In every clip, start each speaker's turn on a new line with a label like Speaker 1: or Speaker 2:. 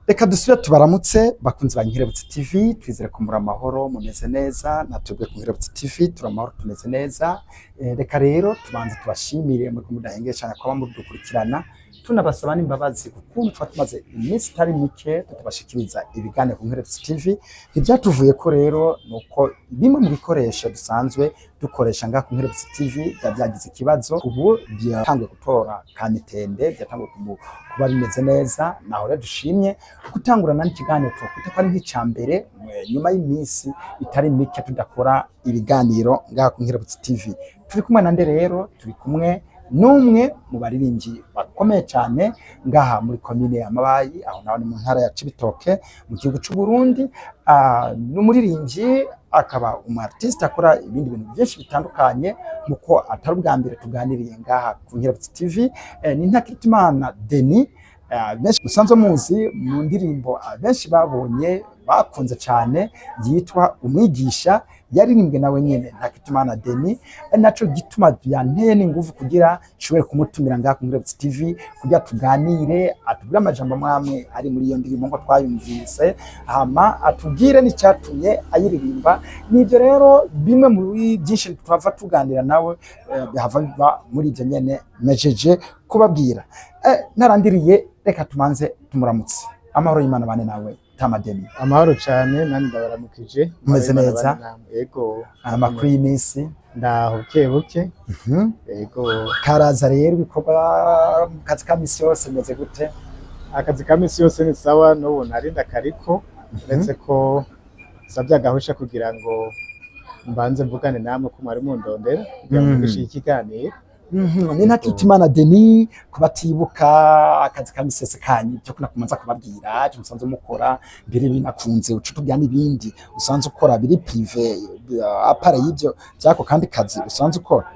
Speaker 1: Reka dusubire tubaramutse, bakunzi ba Nkerebutsi TV. Twizere ko muri amahoro, mumeze neza. Natwebwe ku Nkerebutsi TV turi amahoro, tumeze neza. Reka rero tubanze tubashimire muri mudahengeye cyane kuba mudukurikirana, tunabasaba n'imbabazi kukuntu tuba tumaze iminsi itari mike tutabashikiriza ibiganiro ku Nkerebutsi TV. Ntibyatuvuye ko rero nuko bimwe mu bikoresho dusanzwe dukoresha ngaha ku Nkerebutsi TV byaba byagize ikibazo. Ubu byatanguye gutora kamitende, byatanguye kuba bimeze neza. Naho rero dushimye gutangurana n'ikiganiro twakwita ko ari nk'icya mbere nyuma y'iminsi itari mike tudakora ibiganiro ngaha ku Nkerebutsi TV. Turi kumwe na nde rero? Turi kumwe n'umwe mu baririmbyi bakomeye cyane ngaha muri komine ya Mabayi, aho naho ni mu ntara ya Cibitoke mu gihugu c'u Burundi. Ni umuririmbyi, akaba umu artiste akora ibindi bintu byinshi bitandukanye, nkuko atari ubwa mbere tuganiriye ngaha ku Nkerebutsi TV. Ni Ntakirutimana Denis, benshi musanzwe muzi mu ndirimbo benshi babonye bakunze cyane yitwa "Umwigisha", yaririmbwe nawe nyene Ntakirutimana Denis. Ari naco gituma byanteye n'inguvu kugira nshobore kumutumira ngaha ku Nkerebutsi TV kugira tuganire, atubwire amajambo amwe ari muri iyo ndirimbo ngo twayumvise, hama atubwire n'icyatumye ayiririmba. Nibyo rero bimwe muri byinshi twava tuganira nawe, bihava biva muri ibyo nyene mejeje kubabwira. Narandiriye, reka tumanze tumuramutse. Amahoro y'Imana bane nawe, Tama Denis.
Speaker 2: Amahoro cyane, nani ndabaramukije.
Speaker 1: Mumeze
Speaker 2: Amahoro
Speaker 1: neza?
Speaker 2: y'Imana bane namwe. Yego.
Speaker 1: Amakuru y'iminsi?
Speaker 2: Ndaho buke buke. Yego.
Speaker 1: Karaza rero, ibikorwa mu kazi ka misi yose bimeze gute?
Speaker 2: Akazi ka misi yose ni sawa, n'ubu nari ndakariko, uretse ko nsabye agahusha kugira ngo mbanze mvugane namwe ko mwari mundondera kugira ngo mugishe ikiganiro.
Speaker 1: Ni Ntakirutimana Denis, kubatibuka akazi ka misi yose kanyu, byo kunakumanza kubabwira icyo musanzwe mukora mbere, binakunze uca utubwira n'ibindi usanzwe ukora biri privé à part y'ibyo byako kandi kazi usanzwe ukora.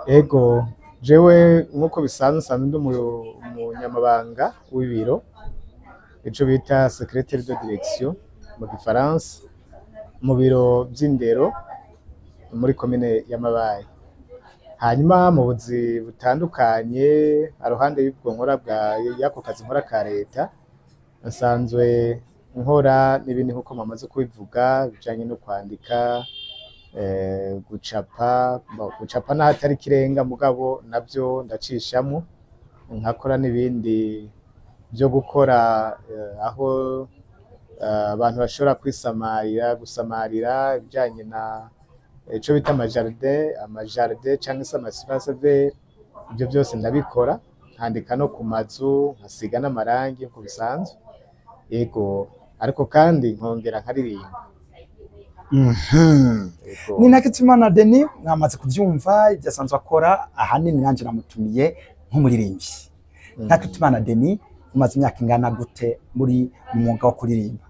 Speaker 2: Ego, jewe nk'uko bisanzwe nsanzwe ndi umunyamabanga w'ibiro, ico bita secrétaire de direction mu gifaransa, mu biro vy'indero muri komine ya Mabayi. Hanyuma mu buzi butandukanye aruhande y'ubwo nkora bwa y'ako kazi nkora ka leta, nsanzwe nkora n'ibindi nk'uko mwamaze kubivuga, bijanye no kwandika, gucapa. Bon, gucapa naho atari ikirenga, mugabo navyo ndacishamwo, nkakora n'ibindi byo gukora aho abantu bashobora kwisamarira, gusamarira, ibijanye na ico bita amajardin, amajardin canke se ama-espace vert. Ivyo byose ndabikora, nkandika no ku mazu, nkasiga n'amarangi nkuko bisanzwe. Yego, ariko kandi nkongera nkaririmba. Yego.
Speaker 1: Ni Ntakirutimana Denis, mwamaze kuvyumva ibyo asanzwe akora. Ahanini nanje namutumiye nk'umuririmbyi. Ntakirutimana Denis, umaze imyaka ingana gute muri mu mwuga wo kuririmba?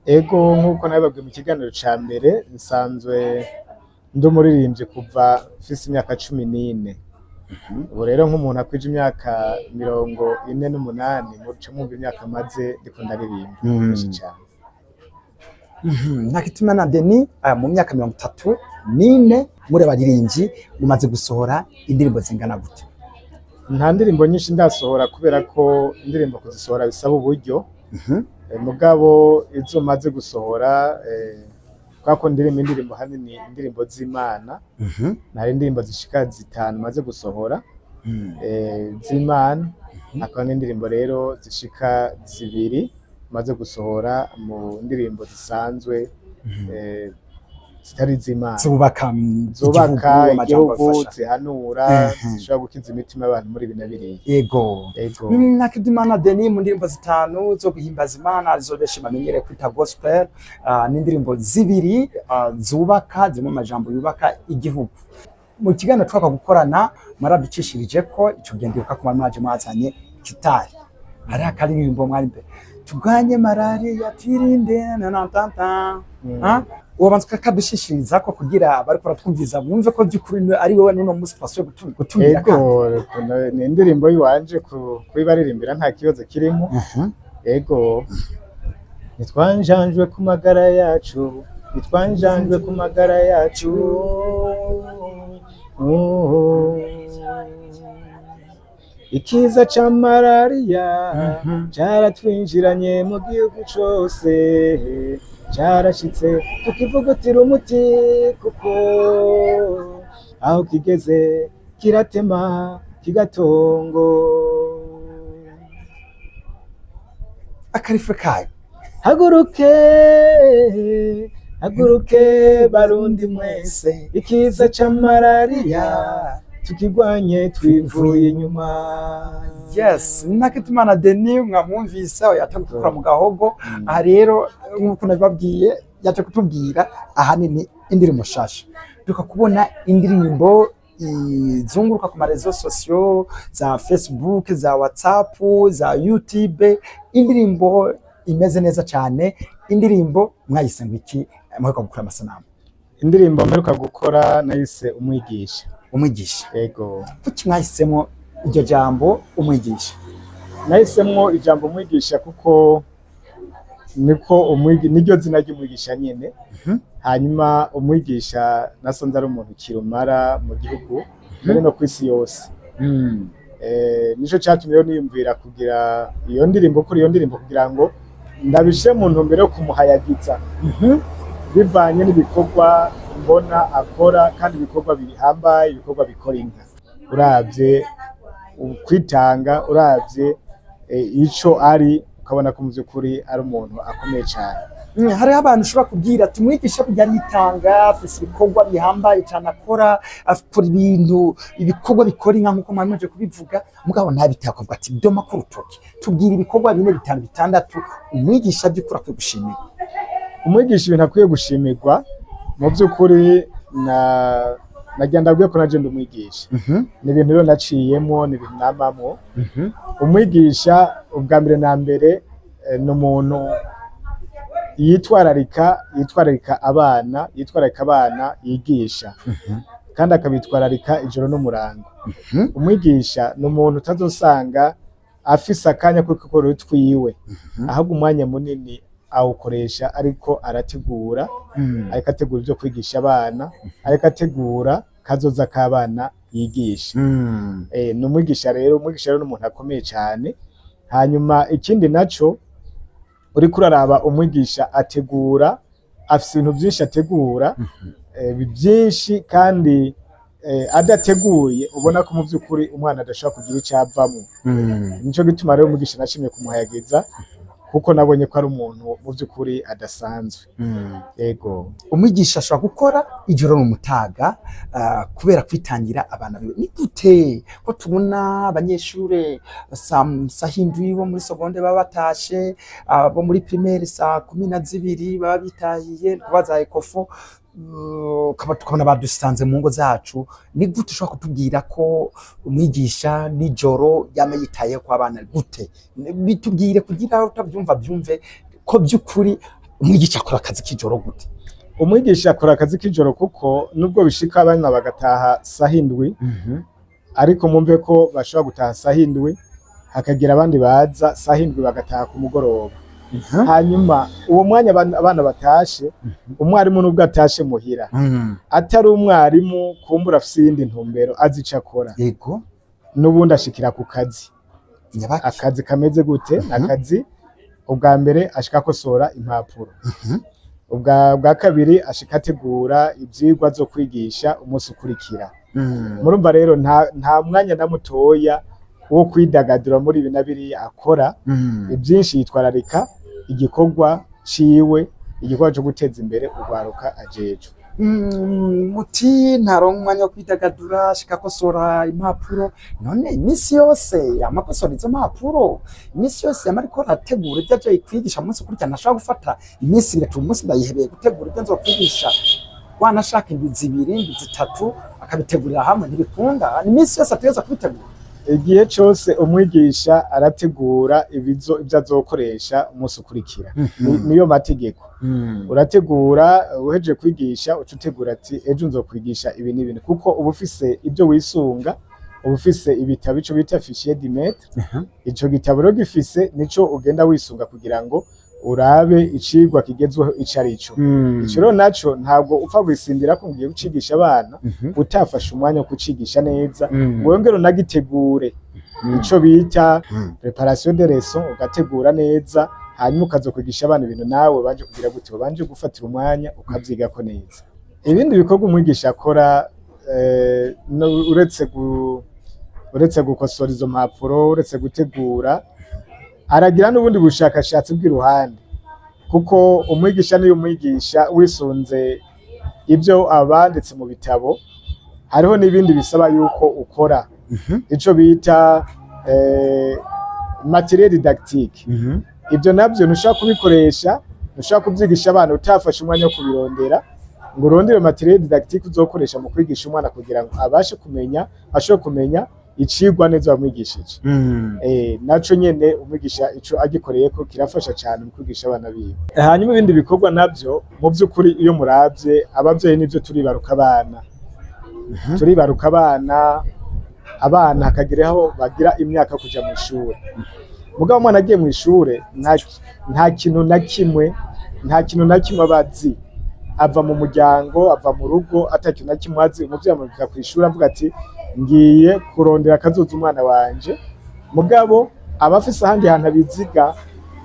Speaker 2: Ego, nk'uko nabibabwiye mu kiganiro ca mbere, nsanzwe ndi umuririmbyi kuva mfise imyaka 14. Ubu rero nk'umuntu akwije imyaka 48, muca mwumva imyaka maze ndiko ndaririmba, myinshi cane.
Speaker 1: Ntakirutimana Denis, mu myaka 34 muri abaririmbyi, mumaze gusohora indirimbo zingana gute?
Speaker 2: Nta ndirimbo nyinshi ndasohora kubera ko indirimbo kuzisohora bisaba uburyo. Mugabo izo maze gusohora, kubera ko ndirimba indirimbo hanini indirimbo z'Imana, hari indirimbo zishika zitanu maze gusohora z'Imana, hakaba n'indirimbo rero zishika zibiri maze gusohora mu ndirimbo zisanzwe, zitari iz'Imana.
Speaker 1: Zubaka
Speaker 2: zubaka
Speaker 1: igihugu, amajambo
Speaker 2: igihugu,
Speaker 1: afasha.
Speaker 2: Zihanura, zishobora gukiza imitima y'abantu muri ibi na biriya. Ego.
Speaker 1: Ntakirutimana Denis, mu ndirimbo zitanu zo guhimbaza Imana, arizo benshi bamenyereye kwita gospel, n'indirimbo zibiri zubaka, zirimo amajambo yubaka igihugu. Mu kiganiro twaka gukorana mwaraducishirije ko ico gihe ndibuka ko mwari mwaje mwazanye gitari, hariho akaririmbo mwari mbere, "Turwanye malariya twirinde na na ta ta". Wobanza ukakadushishiriza ko kugira abariko baratwumviza bumve ko by'ukuri ari wowe n'uno munsi twasubiye gutumira
Speaker 2: Ego.
Speaker 1: kandi.
Speaker 2: Ni indirimbo yiwanje, kuyibaririmbira nta kibazo kirimo. Ego. Ntitwanjanjwe ku magara yacu, ntitwanjanjwe ku magara yacu. Oh. Ikiza ca malariya caratwinjiranye mu gihugu cose, carashitse tukivugutira umuti, kuko aho kigeze kiratema kigatongo.
Speaker 1: Aka refrain kayo.
Speaker 2: Haguruke, haguruke Barundi mwese, ikiza ca malariya tukigwanye twivuye inyuma.
Speaker 1: Yes, Ntakirutimana Denis mwamwumvise, aho yaje gukora mu gahogo. Aha rero, nk'uko nabibabwiye, yaje kutubwira ahanini indirimbo nshasha. Duka kubona indirimbo izunguruka ku ma réseaux sociaux, za Facebook, za WhatsApp, za YouTube, indirimbo imeze neza cyane. Indirimbo mwayise ngo iki, muheruka gukora amasanamu?
Speaker 2: Indirimbo mperuka gukora nayise Umwigisha.
Speaker 1: Umwigisha.
Speaker 2: Ego.
Speaker 1: Kuki mwahisemo iryo jambo umwigisha?
Speaker 2: Nahisemwo ijambo umwigisha kuko niko niryo zina ry'umwigisha nyene. Hanyuma umwigisha nasanze ari umuntu kirumara mu gihugu, mbere no kw'isi yose. Nico catumye rero niyumvira kugira iyo ndirimbo, kuri iyo ndirimbo, kugira ngo ndabishe mu ntumbero yo kumuhayagiza bivanye n'ibikorwa mbona akora, kandi ibikorwa bihambaye, ibikorwa bikora inka. Uravye ukwitanga, uravye ico ari, ukabona ko mu vy'ukuri ari umuntu akomeye cane.
Speaker 1: Hariho abantu ushobora kubwira ati umwigisha burya aritanga, afise ibikorwa bihambaye cyane akora, akora ibintu, ibikorwa bikora inka nk'uko mwari kubivuga, mugabo ntabitaye akavuga ati doma ku rutoki, tubwira ibikorwa bine, bitanu, bitandatu umwigisha by'ukuri akwiye gushimira.
Speaker 2: Umwigisha ibintu akwiye gushimirwa mu by'ukuri, na nagira ndabwiye ko naje ndi umwigisha, ni ibintu rero naciyemwo, ni ibintu namamwo. Umwigisha ubwa mbere na mbere ni umuntu yitwararika abana yigisha, kandi akabitwararika ijoro n'umurango. Umwigisha ni umuntu utazosanga afise akanya ko gukora utwiwe, ahubwo umwanya munini awukoresha ariko arategura, ariko ategura ibyo kwigisha abana, ariko ategura kazoza k'abana yigisha. Ni umwigisha rero ni umuntu akomeye cyane. Hanyuma ikindi naco, uriko uraraba umwigisha ategura, afise ibintu byinshi ategura, byinshi, kandi adateguye ubona ko mu by'ukuri umwana adashobora kugira icyo avamwo. Nico gituma rero umwigisha nashimye kumuhayagiza, kuko nabonye ko ari umuntu mu by'ukuri adasanzwe. Yego.
Speaker 1: Umwigisha ashobora gukora ijoro n'umutaga kubera kwitangira abana biwe. Ni gute ko tubona abanyeshure saa 7 bo muri seconde baba batashe, bo muri primaire saa 12 baba bitahiye kubaza ECOFO, tukabona badusanze mu ngo zacu? Ni gute ushobora kutubwira ko umwigisha nijoro yama yitayeho ko abana? Gute? Bitubwire kugira utabyumva byumve ko by'ukuri umwigisha akora akazi k'ijoro gute.
Speaker 2: Umwigisha akora akazi k'ijoro kuko nubwo bishika abana bagataha saha 7, ariko mumve ko bashobora gutaha saha 7, hakagira abandi baza saha 7 bagataha ku mugoroba. Hanyuma uwo mwanya abana batashe, umwarimu nubwo atashe muhira, atari umwarimu kumbura afise iyindi ntumbero, azi ico akora, n'ubundi ashikira ku kazi.
Speaker 1: Nyabaki.
Speaker 2: Akazi kameze gute? Akazi ubwa mbere ashika akosora impapuro, ubwa kabiri ashika ategura ivyigwa zo kwigisha umunsi ukurikira. Murumva rero nta mwanya na mutoya wo kwidagadura muri ibi na biriya akora. Ibyinshi yitwararika igikorwa ciwe, igikorwa co guteza imbere urwaruka ajejwe.
Speaker 1: Muti ntaronka umwanya wo kwidagadura, ashika akosora impapuro. None iminsi yose yama akosora izo mpapuro, iminsi yose yama ariko arategura ivyo aje kwigisha umunsi ukurikira? Ntashobora gufata iminsi 2 ati umunsi ndayihebeye gutegura ivyo nzokwigisha, wanashaka indwi 2, indwi 3, akabitegurira hamwe? Ntibikunda? Ni iminsi yose ategerezwa kubitegura?
Speaker 2: Igihe cose umwigisha arategura ivyo azokoresha umunsi ukurikira. Niyo mategeko. Urategura uhejeje kwigisha, uca utegura ati ejo nzokwigisha ibi n'ibi, kuko uba ufise ibyo wisunga, uba ufise ibitabo, ico bita fichier du maître. Ico gitabo rero gifise nico ugenda wisunga kugira ngo urabe icigwa kigezweho ico arico. Ico rero naco ntabwo upfa gusimbira ko ugiye gucigisha abana utafashe umwanya wo kucigisha neza, ngo wongere unagitegure. Ico bita préparation de leçon, ugategura neza, hanyuma ukaza kwigisha abana ibintu nawe banje kugira gute, banje gufatira umwanya ukavyigako neza. Ibindi bikorwa umwigisha akora, no, uretse gukosora izo mpapuro, uretse gutegura, aragira n'ubundi bushakashatsi bw'iruhande, kuko umwigisha niyo umwigisha wisunze ibyo abanditse mu bitabo, hariho n'ibindi bisaba yuko ukora ico bita matériel didactique. Ibyo nabyo ntushobora kubikoresha, ntushobora kubyigisha abana utafashe umwanya wo kubirondera, ngo urondere matériel didactique uzokoresha mu kwigisha umwana kugira ngo abashe kumenya, ashobore kumenya icigwa neza wamwigishije. Naco nyene umwigisha ico agikoreye ko kirafasha cyane mu kwigisha abana biwe. Hanyuma ibindi bikorwa navyo, mu vy'ukuri iyo muravye abavyeyi nivyo turibaruka abana, turibaruka abana, abana hakagira aho bagira imyaka yo kuja mu ishure. Mugabo umwana agiye mu ishure nta kintu na kimwe, nta kintu na kimwe aba azi. Ava mu muryango, ava mu rugo ata kintu na kimwe azi. Umuvyeyi amurungika kw'ishure avuga ati: "Ngiye kurondera akazoza umwana wanje." Mugabo aba afise ahandi hantu abiziga,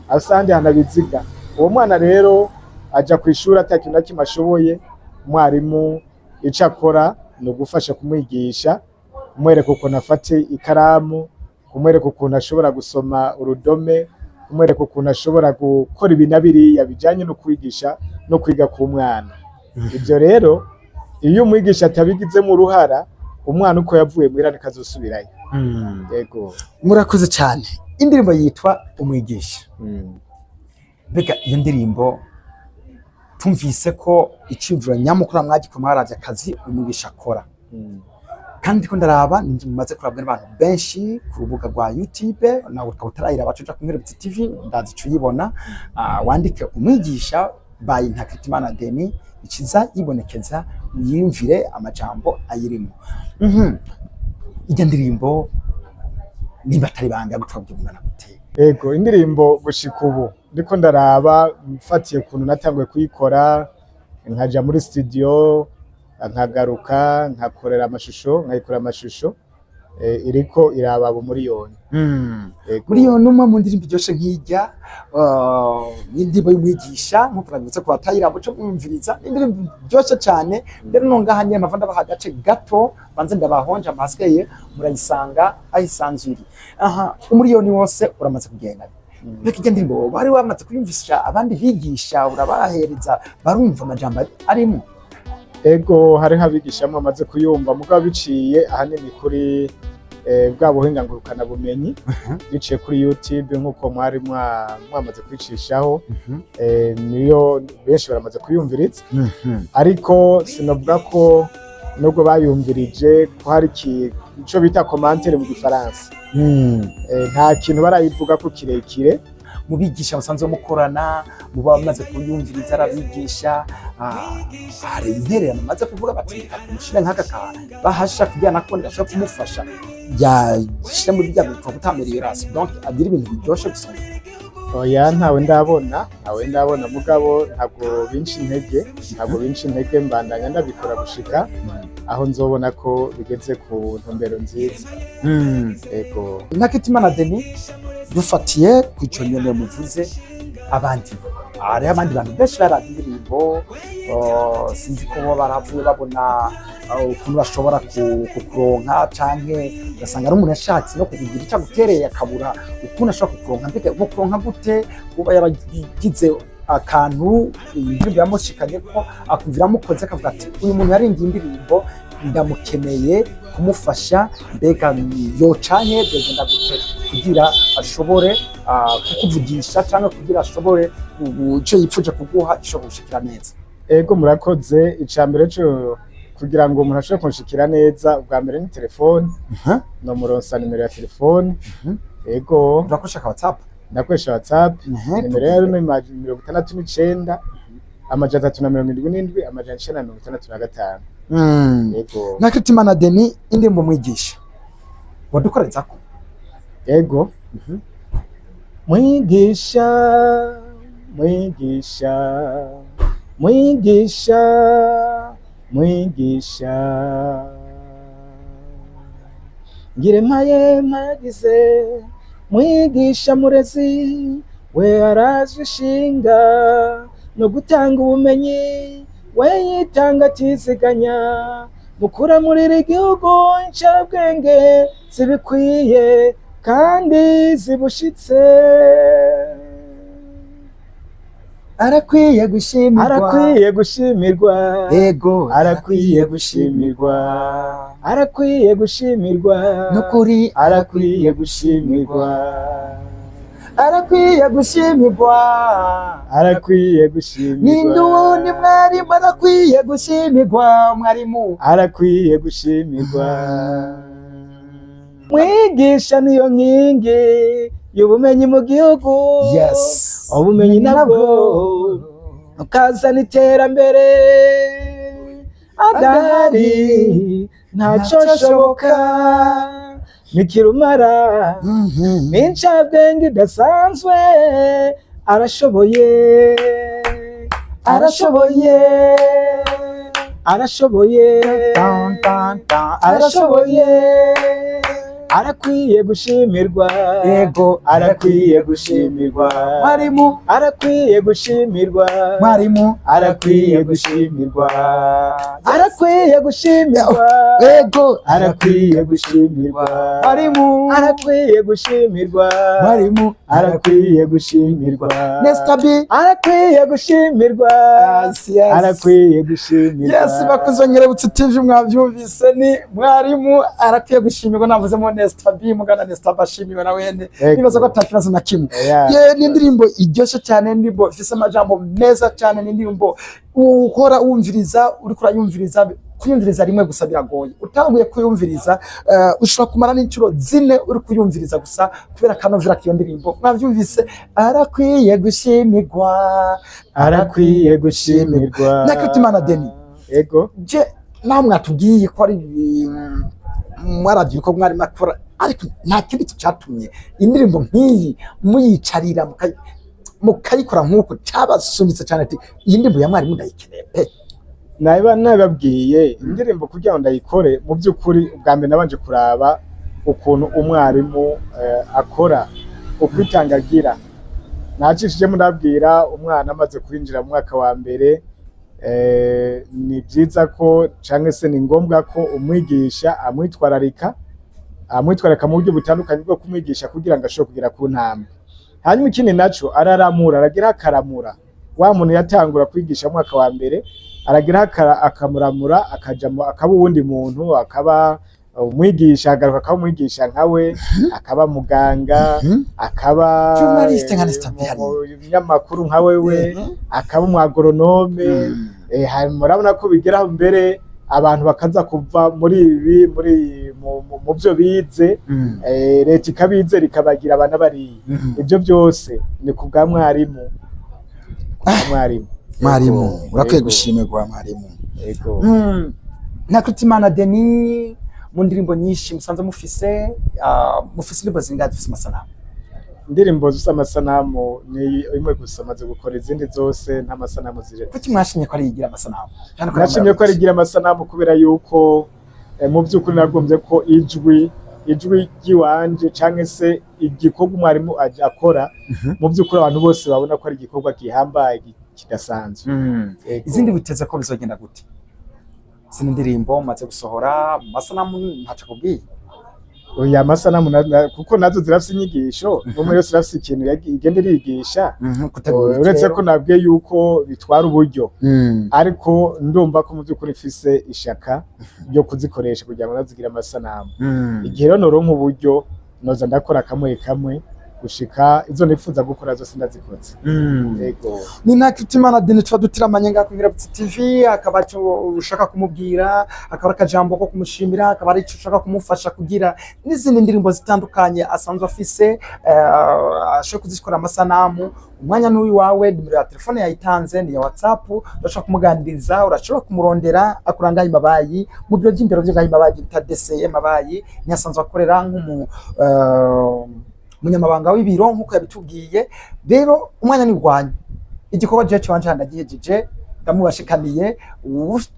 Speaker 2: afise ahandi hantu abiziga. Uwo mwana rero aja kw'ishure ata kintu na kimwe ashoboye. Umwarimu ico akora ni ugufasha kumwigisha, kumwereka ukuntu afata ikaramu, kumwereka ukuntu ashobora gusoma urudome, kumwereka ukuntu ashobora gukora ibi na biriya bijanye no kwigisha no kwiga k'umwana. Ivyo rero iyo umwigisha atabigizemo uruhara, umwana uko yavuye muhira niko azosubirayo. Yego.
Speaker 1: Murakoze cyane. Indirimbo yitwa Umwigisha. Mbega iyo ndirimbo, tumvise ko iciyumviro nyamukuru mwagikora mwaravye akazi umwigisha akora, kandi ndiko ndaraba ni mumaze kurabwa n'abantu benshi ku rubuga rwa YouTube, nawe ukaba utarayiraba, cuja ku Nkerebutsi TV, ndazi ico uyibona. Wandike Umwigisha by Ntakirutimana Denis, ikiza yibonekeza, uyiyumvire amajambo ayirimo. Irya ndirimbo, nimba atari banga, gutwa umwana gute?
Speaker 2: Ego, indirimbo gushika ubu ndiko ndaraba, mfatiye ukuntu natanguye kuyikora, nkaja muri studio, nkagaruka nkakorera amashusho, nkayikorera amashusho, iriko irababa umuriyoni. Ego.
Speaker 1: Miliyoni umwe mu ndirimbo iryoshe nk'ijya, n'indirimbo y'umwigisha, nk'uko nabibutse ku batayirabo cyo mwumviriza, ni indirimbo iryoshe cyane. Rero nongaha nyene mpava ndabaha agace gato, banze ndabahonje, amahasigaye murayisanga aho isanzwe iri. Aha umuriyoni wose uramaze kugenda. Mbega irya ndirimbo bari wamaze kuyumvisha abandi bigisha, urabahereza barumva amajambo arimo?
Speaker 2: Ego, hariho abigisha bamwe bamaze kuyumva, mugabo biciye ahanini kuri bwa buhinga ngurukana bumenyi, biciye kuri YouTube nk'uko mwari mwamaze kwicishaho, niyo benshi baramaze kuyumviriza. Ariko sinavuga ko nubwo bayumvirije ko hari ico bita commentaire mu gifaransa. Nta kintu barayivuga ko kirekire.
Speaker 1: Mu bigisha musanzwe mukorana, muba bamaze kuyumviriza, arabigisha, hari intererano maze kuvuga bati: "Reka tumushire nk'aka kantu bahasha kugira nako ndashobora kumufasha yashira muri bya bintu guta amélioration, donc agira ibintu biryoshe gusa"?
Speaker 2: Oya, ntawe ndabona, ntawe ndabona. Mugabo ntabwo binca intege, ntabwo binca intege. Mbandanya ndabikora gushika aho nzobona ko bigeze ku ntumbero nziza. Ego.
Speaker 1: Ntakirutimana Denis, dufatiye ku ico nyene muvuze, abandi, hariho abandi bantu benshi baravye indirimbo, sinzi ko bo baravuye babona ukuntu bashobora kukuronka, canke ugasanga ari umuntu yashatse no kukugira ico agutereye akabura ukuntu ashobora kukuronka. Mbega bo kuronka gute, kuba yaragize akantu indirimbo yamushikanye ko akumva iramukoze, akavuga ati: "Uyu muntu yaringiye indirimbo, ndamukeneye kumufasha"? Mbega yocanke byogenda gute kugira ashobore kukuvugisha, cyangwa kugira ashobore ico yipfuje kuguha gishobora gushikira neza?
Speaker 2: Ego, murakoze. Ica mbere co kugira ngo umuntu ashobore kunshikira neza, ubwa mbere ni telefone, nomuronsa nimero ya telefone. Ego.
Speaker 1: Urakoresha WhatsApp?
Speaker 2: Ndakoresha WhatsApp. Nimero yayo ni 69 377 965. Ego.
Speaker 1: Ntakirutimana Denis, indirimbo Mwigisha wadukorezako?
Speaker 2: Ego. Mwigisha, mwigisha, mwigisha, mwigisha, Ngire mpaye mpayagize mwigisha murezi, we arazwi ishinga no gutanga ubumenyi, we yitanga atiziganya, mukura muri iri gihugu ncabwenge zibikwiye kandi zibushitse.
Speaker 1: Arakwiye gushimirwa.
Speaker 2: Arakwiye gushimirwa.
Speaker 1: Ego.
Speaker 2: Arakwiye gushimirwa, arakwiye gushimirwa.
Speaker 1: Nukuri.
Speaker 2: Arakwiye gushimirwa.
Speaker 1: Arakwiye gushimirwa.
Speaker 2: Arakwiye gushimirwa.
Speaker 1: Ninde uwundi mwarimu arakwiye gushimirwa, mwarimu?
Speaker 2: Arakwiye gushimirwa. Mwigisha niyo nkingi y'ubumenyi mu gihugu. Ubumenyi nabwo ukazana iterambere, adahari ntacyo shoboka, ni kirumara, n'incabwenge idasanzwe, arashoboye, arashoboye, arashoboye.
Speaker 1: Tan, tan, tan.
Speaker 2: Arashoboye, arakwiye gushimirwa.
Speaker 1: Ego.
Speaker 2: Arakwiye gushimirwa.
Speaker 1: Mwarimu.
Speaker 2: Arakwiye gushimirwa.
Speaker 1: Mwarimu.
Speaker 2: Arakwiye gushimirwa, arakwiye gushimirwa.
Speaker 1: Ego.
Speaker 2: Arakwiye gushimirwa.
Speaker 1: Mwarimu.
Speaker 2: Arakwiye gushimirwa.
Speaker 1: Mwarimu.
Speaker 2: Arakwiye gushimirwa.
Speaker 1: Nesta B.
Speaker 2: Arakwiye gushimirwa.
Speaker 1: Yes.
Speaker 2: Arakwiye gushimirwa.
Speaker 1: Yes, bakuze Nkerebutse TV, mwabyumvise, ni mwarimu arakwiye gushimirwa. Navuzemo Nesta B, mugana Nesta B ashimiwe na wene.
Speaker 2: Ego.
Speaker 1: Nibaza ko ata kibazo na kimwe.
Speaker 2: Yeah.
Speaker 1: Ye, ni indirimbo iryoshye cyane, indirimbo ifise amajambo meza cyane, ni indirimbo uhora wumviriza, uriko urayumviriza, kuyumviriza rimwe gusa biragoye. Utanguye kuyumviriza, ushobora kumara n'inshuro 4 uri kuyumviriza gusa kubera akanovera k'iyo ndirimbo. Mwabyumvise, arakwiye gushimirwa.
Speaker 2: Arakwiye gushimirwa.
Speaker 1: Ntakirutimana Denis.
Speaker 2: Ego.
Speaker 1: Je naho mwatubwiye ko ari mwaravye ko mwari makora, ariko nta kindi cyatumye indirimbo nk'iyi muyicarira mukayikora nk'uko cabasunitse cyane, ati iyi ndirimbo ya mwarimu ndayikeneye pe?
Speaker 2: Naba nababwiye indirimbo kugira ngo ndayikore, mu by'ukuri ubwa mbere nabanje kuraba ukuntu umwarimu akora, ukwitanga agira. Nacishijemo ndabwira umwana amaze kwinjira mu mwaka wa mbere, ni byiza ko canke se ni ngombwa ko umwigisha amwitwararika mu buryo butandukanye bwo kumwigisha kugira ngo ashobore kugera ku ntambwe. Hanyuma ikindi naco, araramura, aragira akaramura wa muntu yatangura kwigisha mu mwaka wa mbere, aragira akamuramura, akaja akaba uwundi muntu, akaba umwigisha, agaruka akaba umwigisha nkawe, akaba muganga, akaba
Speaker 1: Journaliste nka Nesta Bihari.
Speaker 2: umunyamakuru nka wewe, akaba umu agronome. Hanyuma murabona ko bigeraho mbere abantu bakaza kuva muri ibi, muri mu byo bize, leta ikabizera ikabagira abana bariya. Ibyo byose ni ku bwa mwarimu, ku bwa mwarimu.
Speaker 1: Mwarimu.
Speaker 2: Ego,
Speaker 1: urakwiye
Speaker 2: ego,
Speaker 1: gushimirwa, mwarimu.
Speaker 2: Ego.
Speaker 1: Ntakirutimana Denis, mu ndirimbo nyinshi musanze mufise, mufise indirimbo zingahe zifise amasanamu?
Speaker 2: Indirimbo zifise amasanamu ni imwe gusa amaze gukora, izindi zose nta masanamu ziri.
Speaker 1: Kuki mwashimye ko ari igira amasanamu? Kandi ko
Speaker 2: Nashimye ko arigira amasanamu kubera yuko mu by'ukuri nagombye ko ijwi ry'iwanje canke se igikorwa umwarimu akora, mu by'ukuri abantu bose babona ko ari igikorwa gihambaye, kidasanzwe. Ego.
Speaker 1: Izindi witeze ko bizogenda gute? Izindi ndirimbo maze gusohora mu masanamu ntaco akubwiye?
Speaker 2: Oya, amasanamu kuko nazo zirafise inyigisho, umwe yose irafise ikintu igenda irigisha.
Speaker 1: Gutegura
Speaker 2: Uretse
Speaker 1: ikirero.
Speaker 2: ko nabwiye yuko bitwara uburyo, ariko ndumva ko mu by'ukuri mfise ishaka ryo kuzikoresha kugira ngo nazigire amasanamu. Igihe rero noronka uburyo, noza ndakora kamwe kamwe gushika izo nifuza gukora zose ndazikoze. Yego.
Speaker 1: Ni Ntakirutimana Denis tuba dutiramanye ngaha ku Nkerebutsi TV, akaba ico ushaka kumubwira, akaba ari akajambo ko kumushimira, akaba ari ico ushaka kumufasha kugira n'izindi ndirimbo zitandukanye asanzwe afise, ashobora kuzikora amasanamu. Umwanya n'uyu wawe, nimero ya telefone yayitanze ni ya WhatsApp, urashobora kumuganiriza, urashobora kumurondera. Akora ngaho Mabayi mu biro by'indero byo ngaho Mabayi bita DCE Mabayi, niyo asanzwe akorera nk'umu munyamabanga w'ibiro nk'uko yabitubwiye. Rero umwanya ni urwanyu, igikorwa jewe canje ndagihejeje. Ndamubashikaniye,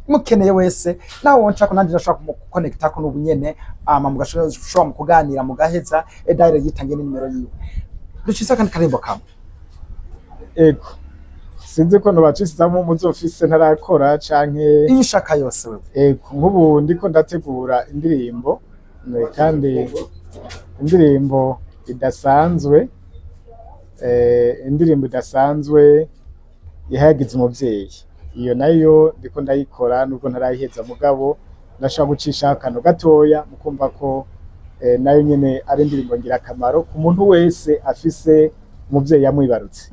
Speaker 1: umukeneye wese nawe wonshaka nanje ndashobora kumukonekitako n'ubu nyene, ama mugashobora mu kuganira mugaheza. Edayire yitangiye n'inimero yiwe. Ducise akandi karimbo kamwe.
Speaker 2: Ego, sinzi ko nobacisizamo muzofise ntarakora canke
Speaker 1: Iyo ushaka yose wewe.
Speaker 2: Ego, nk'ubu ndiko ndategura indirimbo, kandi indirimbo idasanzwe, indirimbo idasanzwe ihayagiza umuvyeyi. Iyo nayo ndiko ndayikora nubwo ntarayiheza, mugabo ndashobora gucishaho akantu gatoya mukumva ko nayo nyene ari indirimbo ngirakamaro ku muntu wese afise umuvyeyi yamwibarutse.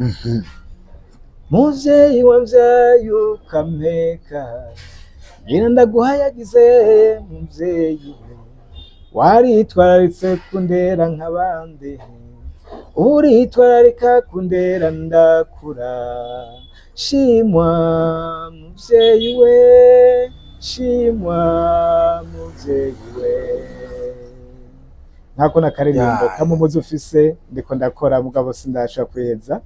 Speaker 2: Muvyeyi wavyaye ukampeka, nyina ndaguhayagize muvyeyi we, waritwararitse kundera nk'abandi, uritwararika kundera ndakura, shimwa muvyeyi we, shimwa muvyeyi we. Nkako nakaririmbo kamwe muzi ufise ndiko ndakora, mugabo sindashobora kwiheza.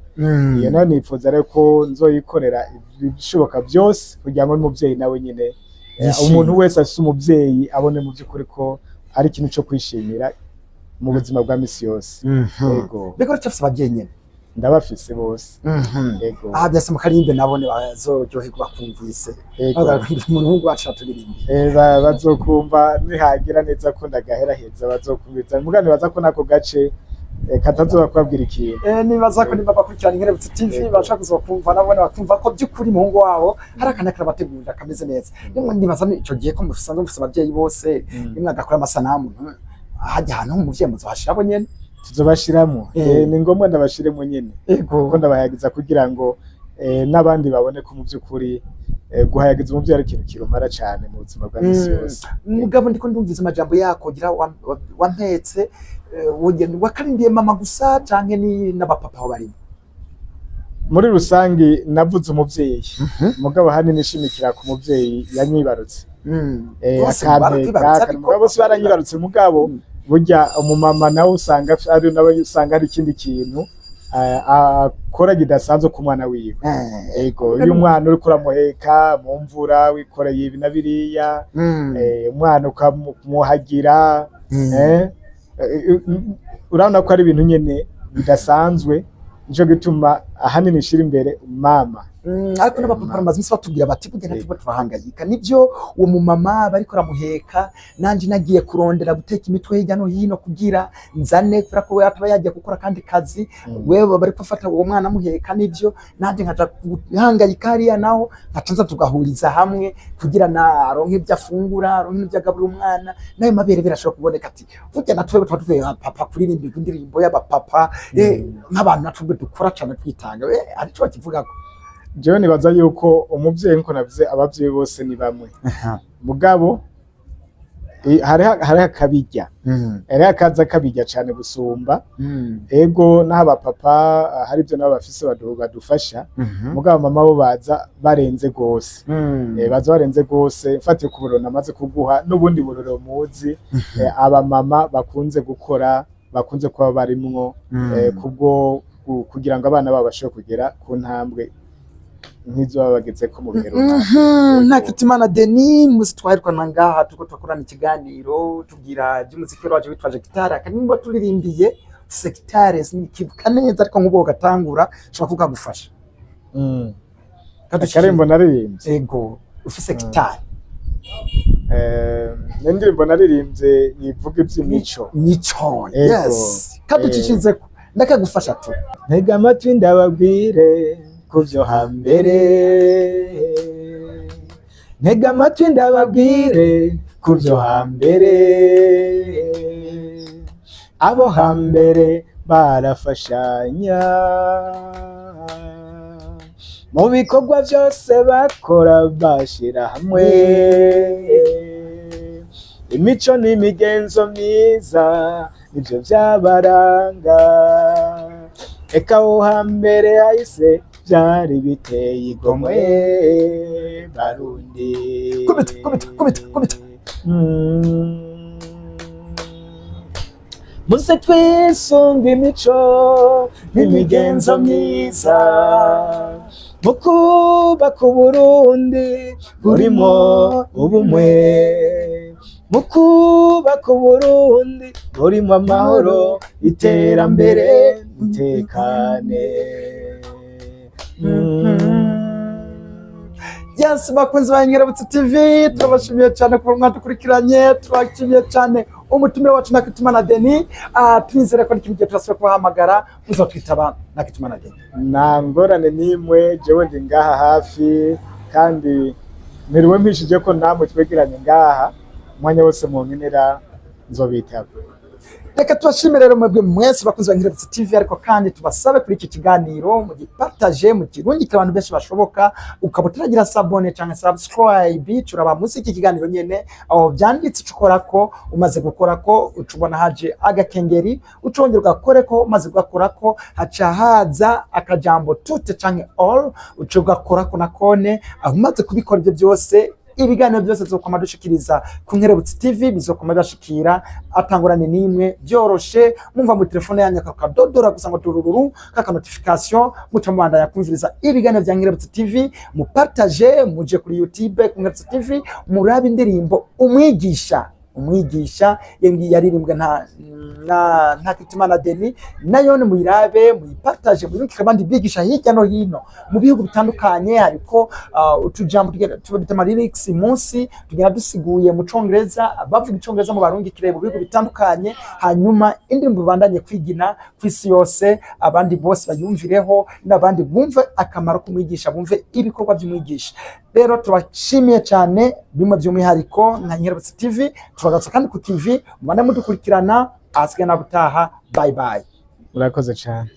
Speaker 2: Iyo nayo nifuza rero ko nzoyikorera ibishoboka byose kugira ngo n'umuvyeyi nawe nyine,
Speaker 1: Yishime.
Speaker 2: umuntu wese afise umuvyeyi abone mu by'ukuri ko ari ikintu co kwishimira mu buzima bwa misi yose. Ego.
Speaker 1: Mbega uracyafise abavyeyi nyene?
Speaker 2: Ndabafise bose. Ego.
Speaker 1: Aha byase mukarimbe nabone bazoryoherwa bakumvise.
Speaker 2: Ego.
Speaker 1: Umuhungu wacu aturirimbe.
Speaker 2: Bazokumva nihagira neza ko ndagaheraheza, bazokumviza, mugabo nibaza ko nako gace katazoba kubabwira ikintu.
Speaker 1: Nibaza ko niba bakurikirana Inkerebutsi TV bashaka kuzokumva nabone bakumva ko by'ukuri muhungu wabo hari akana karabategurira kameze neza. Nimwe nibaza ni ico gihe ko musanzwe mufise abavyeyi bose, nimwe agakora amasanamu, hajya ahantu h'umuvyeyi muzohashirabo nyene.
Speaker 2: Tuzobashiramwo. Ni ngombwa ndabashiremo nyene, kuko ndabahayagiza kugira ngo n'abandi babone ko mu by'ukuri guhayagiza umuvyeyi ari ikintu kirumara cane mu buzima bwa misi yose.
Speaker 1: Mugabo ndiko ndumvise amajambo yako gira wampetse, wakarindiye mama gusa canke ni n'abapapa aho barimo?
Speaker 2: Muri rusangi navuze umuvyeyi, mugabo hanini nishimikira ku muvyeyi yanyibarutse.
Speaker 1: Bose
Speaker 2: akampeka,
Speaker 1: barakwibarutse, ariko
Speaker 2: mugabo bose baranyibarutse, mugabo burya umumama nawe usanga ari nawe usanga ari ikindi kintu akora kidasanzwe ku mwana wiwe. Ego, iyo umwana uriko uramuheka mu mvura wikoreye ibi na biriya, umwana ukamuhagira, urabona ko ari ibintu nyene bidasanzwe. Nico gituma ahanini nshira imbere mama.
Speaker 1: Ariko n'abapapa bamaze iminsi batubwira bati burya natwe turahangayika, nibyo uwo mumama bariko aramuheka, nanje nagiye kurondera guteka imitwe hirya no hino kugira nzane, kubera ko we ataba yagiye gukora akandi kazi, wewe bariko afata uwo mwana amuheka, nibyo nanje nkaja guhangayika hariya, naho nkaca nza tugahuriza hamwe kugira na aronke ibyo afungura, aronke n'ibyo agaburira umwana, nayo mabere birashobora kuboneka. Ati burya natwe tuba tuvuye papa kuririmba indirimbo y'abapapa, nk'abantu natwe dukora cane twitanga, hari ico bakivugako.
Speaker 2: Jewe nibaza yuko umuvyeyi, nkuko navuze, abavyeyi bose ni bamwe, mugabo hariho akabirya, hariho akaza kabirya cane gusumba. Ego, n'aho abapapa hari ibyo nabo bafise badufasha, mugabo mama bo baza barenze gose. Baza barenze gose. Mfatiye ku buroro namaze kuguha n'ubundi buroro muzi, abamama bakunze gukora, bakunze kuba barimwo kubwo kugira ngo abana babo bashobore kugera ku ntambwe nk'izo baba bagezeko mu bihe runaka.
Speaker 1: Ntakirutimana Denis, musi twaherukana ngaha turiko turakorana ikiganiro tubwira iby'umuziki waje witwaje gitari, akanirimbo turirimbiye ufise gitari, sinikibuka neza, ariko nk'ubwo gatangura ushobora kukagufasha.
Speaker 2: Akarembo naririmbye?
Speaker 1: Ego, ufise gitari.
Speaker 2: Ni indirimbo naririmbye ivuga iby'imico.
Speaker 1: Mico.
Speaker 2: Ego.
Speaker 1: Yes, kaducishizeko ndakagufasha tu.
Speaker 2: Ntega amatwi ndababwire ku byo hambere, ntega amatwi ndababwire ku byo hambere, abo hambere barafashanya mu bikorwa byose bakora, bashira hamwe imico n'imigenzo myiza, nibyo byabaranga. Eka aho hambere hahise byari biteye igomwe, Barundi.
Speaker 1: Kubita, kubita, kubita, kubita.
Speaker 2: Muze twisunga imico n'imigenzo myiza. Mu kubaka Uburundi burimo ubumwe, mu kubaka Uburundi burimo amahoro, iterambere, itekane.
Speaker 1: Yes, bakunzi ba Nkerebutse TV, turabashimiye cyane kuba mwadukurikiranye. Turabashimiye cyane umutumire wacu Ntakirutimana Denis. Twizere ko n'ikindi gihe turasubira kubahamagara muzotwitaba, Ntakirutimana Denis.
Speaker 2: Nta ngorane n'imwe, jewe ndi ngaha hafi kandi mpiriwe mpishije ko namwe twegeranye ngaha. Umwanya wose munkenera nzobitaba.
Speaker 1: Reka tubashimire rero mwebwe mwese bakunzi ba Nkerebutse TV, ariko kandi tubasabe kuri iki kiganiro mugipartage, mukirungikire abantu benshi bashoboka. Ukaba utaragira s'abonner cyangwa subscribe, turaba munsi y'iki kiganiro nyene aho byanditse, uca ukorako. Umaze gukorako, uca ubona haje agakengeri, ucongera ugakoreko. Umaze kugakorako, haca haza akajambo toutes canke all, uca ugakorako nakone. Aho umaze kubikora ibyo byose, ibiganiro byose tuzokwama dushikiriza ku Nkerebutse TV bizokwama bibashikira atangurane n'imwe, byoroshe. Mumva mu telefone yanyu akakadodora gusa ngo turururu kaka notification, muca mubandanya kumviriza ibiganiro bya Nkerebutse TV. Mupartage, muje kuri YouTube ku Nkerebutse TV, murabe indirimbo Umwigisha. Umwigisha yaririmbwe na Ntakirutimana Denis, nayo ni muyirabe, muyipartage, muyirungike abandi bigisha hirya no hino mu bihugu bitandukanye. Hariko utujambo tugenda tuba bita ama lyrics munsi, tugenda dusiguye mu Congereza. Abavuga Icongereza mu barungikire mu bihugu bitandukanye, hanyuma indirimbo ibandanye kwigina ku isi yose, abandi bose bayumvireho, n'abandi bumve akamaro k'umwigisha, bumve ibikorwa by'umwigisha. Rero tubashimiye cyane bimwe by'umwihariko nka Nkerebutse TV. Tubagarutse kandi ku TV, mubane mudukurikirana. Ahasigaye na butaha, bye bye.
Speaker 2: Murakoze cyane.